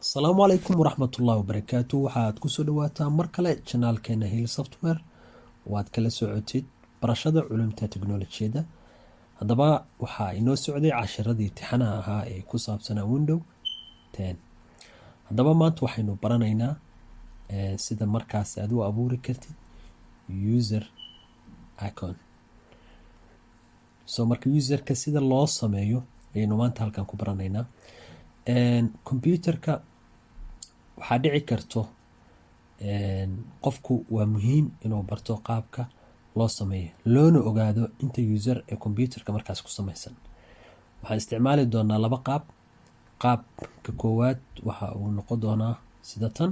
Asalaamu calaykum waraxmatullahi wabarakaatu. Waxaad kusoo dhawaataa mar kale channelkeena Hill Software oo aad kala socotid barashada culumta teknolojiyadda. Haddaba, waxaa inoo socday cashiradii tixanaha ahaa ee ku saabsanaa Window 10. Haddaba, maanta waxaynu baranaynaa sida markaas aad u abuuri kartid user account. So marka userka sida loo sameeyo ayaynu maanta halkan ku baranaynaa. Computerka waxaa dhici karto qofku waa muhiim inuu barto qaabka loo sameeyo, loona ogaado inta user ee computerka markaas ku samaysan. Waxaan isticmaali doonaa laba qaab. Qaabka koowaad waxa uu noqon doonaa sida tan.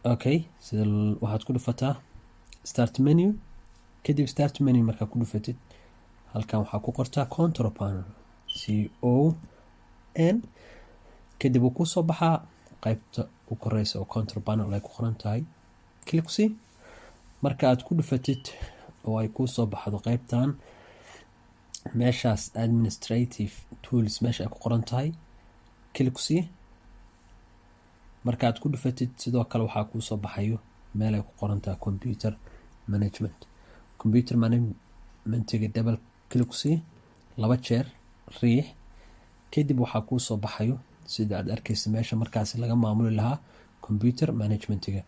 Okay, sida waxaad ku dhufataa Start menu. Kadib Start menu markaa ku dhufatid, halkan waxaa ku qortaa Control Panel, C O N. Kadib uu kusoo baxaa qaybta u koreysa oo Control Panel ay ku qoran tahay. Click sii. Marka aad ku dhufatid oo ay kuu soo baxdo qaybtan, meeshaas Administrative Tools meesha ay ku qoran tahay click sii. Marka aad ku dhufatid, sidoo kale waxaa kuu soo baxayo meel ay ku qoran tahay Computer Management. Computer Managementiga double click sii, laba jeer riix. Kadib waxaa kuu soo baxayo, sida aad arkeysa, meesha markaasi laga maamuli lahaa computer managementiga.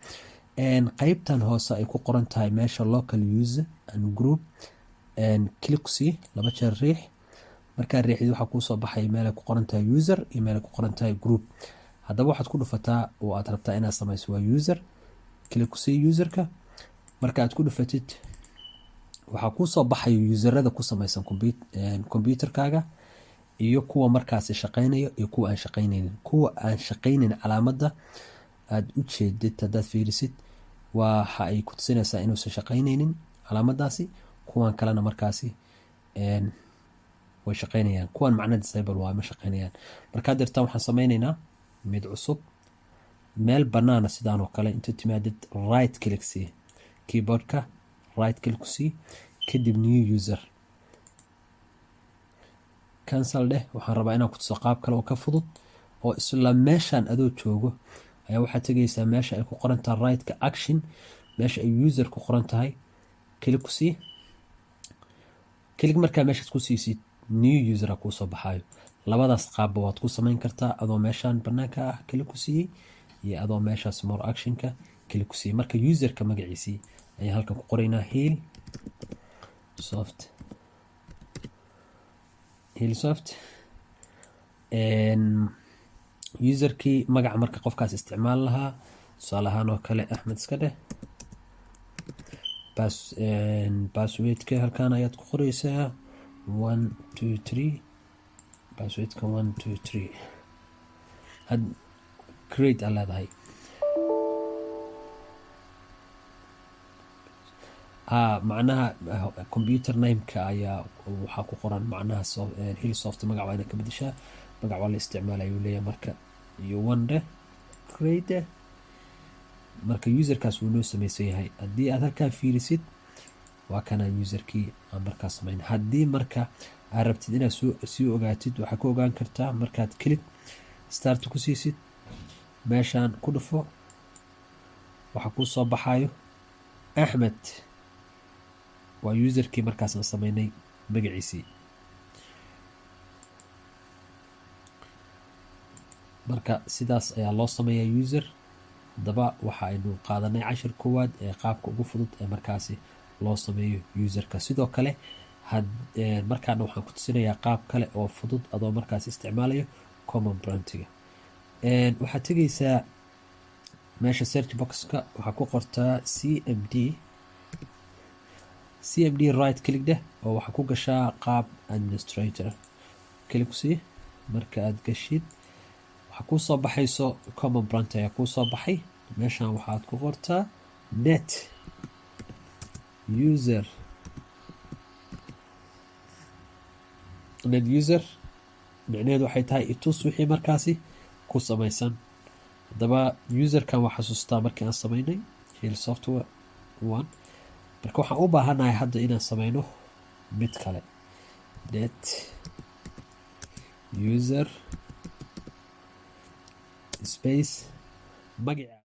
Qeybtan hoose ay ku qoran tahay meesha Local User and Group click sii, laba jeer riix. Markaa riixdid, waxaa kuusoo baxay meel ay ku qoran tahay User iyo meel ay ku qoran tahay Group. Haddaba, waxaad ku dhufataa oo aad rabtaa inaad sameyso waa User. Click sii userka. Marka aad ku dhufatid, waxaa kuusoo baxayo userada ku sameysan computerkaaga iyo kuwa markaasi shaqeynaya iyo kuwa aan shaqeyneynin. Kuwa aan shaqeyneyn, calaamadda aad u jeedid haddaad fiirisid, waxa ay ku tusinaysaa inuusan shaqeyneynin calaamaddaasi. Kuwan kalena markaasi way shaqeynayaan. Kuwan macna disable waa, ma shaqeynayaan. Markaa dirtaan, waxaan sameyneynaa mid cusub. Meel banaana sidaan oo kale inta timaadid, right click sii, keyboardka right click sii, kadib New User. Cancel dheh. Waxaan rabaa inaan ku tuso qaab kale oo ka fudud oo isla meeshaan adoo joogo ayaa waxaad tegaysaa meesha ay ku qoran tahay right-ka action, meesha ay User ku qoran tahay click ku sii. Click markaa meeshaad ku siisid, New User a kuu soo baxaayo. Labadaas qaabba waad ku samayn kartaa, adoo meeshaan banaanka ah click ku siiyey iyo adoo meeshaas more actionka click ku siiyey. Marka userka magaciisii ayaan halkan ku qoraynaa, Hill Soft. Hill Soft userkii magaca marka qofkaas isticmaal lahaa, tusaale ahaan oo kale Axmed iska dheh. Passwordka halkan ayaad ku qoreysaa, 1 2 3. Passwordka 1 2 3 had create aa leedahay. Macnaha computer nameka ayaa waxaa ku qoran macnaha Hillsoft. Magac waa inaad ka bedeshaa, magac waa la isticmaala ayuu leeyahay. Marka iyo one dheh, create. Marka userkaas wuu noo sameysan yahay. Haddii aad halkaa fiirisid, waa kana userkii aan markaa samayn. Haddii marka aad rabtid inaad sii ogaatid, waxaad ku ogaan kartaa markaad click Start ku siisid, meeshaan ku dhufo, waxaa kuu soo baxayo Axmed, waa userkii markaasaan sameynay magaciisii. Marka sidaas ayaa loo sameeyaa user. Haddaba, waxa aynu qaadanay cashir koowaad ee qaabka ugu fudud ee markaasi loo sameeyo userka. Sidoo kale markaana waxaan ku tusinayaa qaab kale oo fudud adoo markaas isticmaalayo command promptiga. Waxaad tegeysaa meesha search boxka, waxaa ku qortaa CMD. CMD right click dheh oo waxaa ku gashaa qaab administrator. Click sii. Marka aad gashid, waxaa kuu soo baxayso command prompt ayaa kuu soo baxay. Meeshan waxaad ku qortaa net user. Net user micnaheedu waxay tahay itus wixii markaasi ku samaysan. Haddaba, userkan waa xasuustaa markii aan sameynay Hill Software one. Marka waxaan u baahanahay hadda inaan sameyno mid kale, net user. space, magaca.